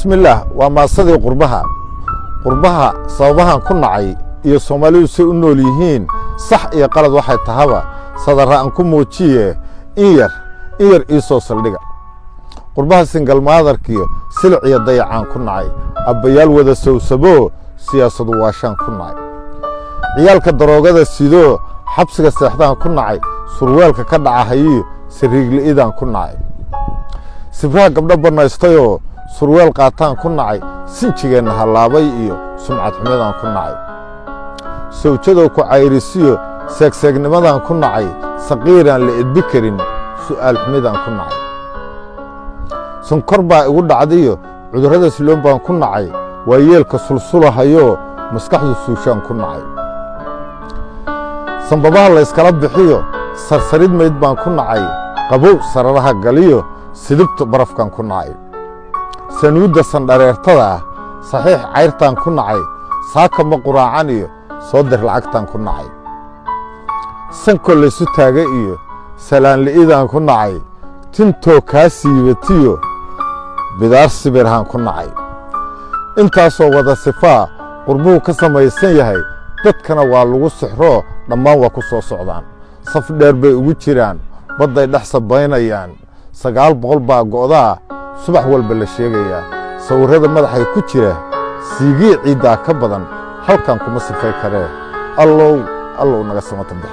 Bismillaah, waa maasadii qurbaha. Qurbaha sababahan ku nacay iyo Soomaalidu say u nool yihiin, sax iyo qalad waxay tahaba, sadarra aan ku muujiye, in yar in yar ii soo saldhiga. Qurbaha single motherkiyo silic iyo dayacaan ku nacay. Abbayaal wada sowsaboo siyaasadu waashaan ku nacay. Ciyaalka daroogada sidoo xabsiga seexdaan ku nacay. Surweelka ka dhacahayiyo sariigli'idaan ku nacay. Sibraha gabdho bannaystayoo surweel qaataan ku nacay. Sinjigeenna hallaabay iyo sumcad xumadaan ku nacay. Sawjadoo ku cayrisiyo seegseegnimadaan ku nacay. Saqiiraan la edbi karin su'aal xumidaan ku nacay. Sonkor baa igu dhacdiyo cudurrada siloon baan ku nacay. Waa yeelka sulsulahayoo maskaxdu suushaan ku nacay. Sambabaha layskala bixiyo sarsarid mayd baan ku nacay. Qabow sararaha galiyo sidibta barafkaan ku nacay. Sanuudda sandhareertada ah saxiix cayrtaan ku nacay. Saaka ma quraacan iyo soo dir lacagtaan ku nacay. Sankoo laysu taaga iyo salaanli'idaan ku nacay. Tintoo kaa siibatiyo bidaar sibirhaan ku nacay. Intaasoo wada sifaa qurbuhu ka samaysan yahay, dadkana waa lagu sixroo, dhammaan waa ku soo socdaan. Saf dheer bay ugu jiraan, badday dhex sabaynayaan. 900 baa go'daa subax walba la sheegayaa. Sawirrada madaxay ku jira siigii ciiddaa ka badan, halkan kuma sifay karee. Allow, Allow, naga samata bix.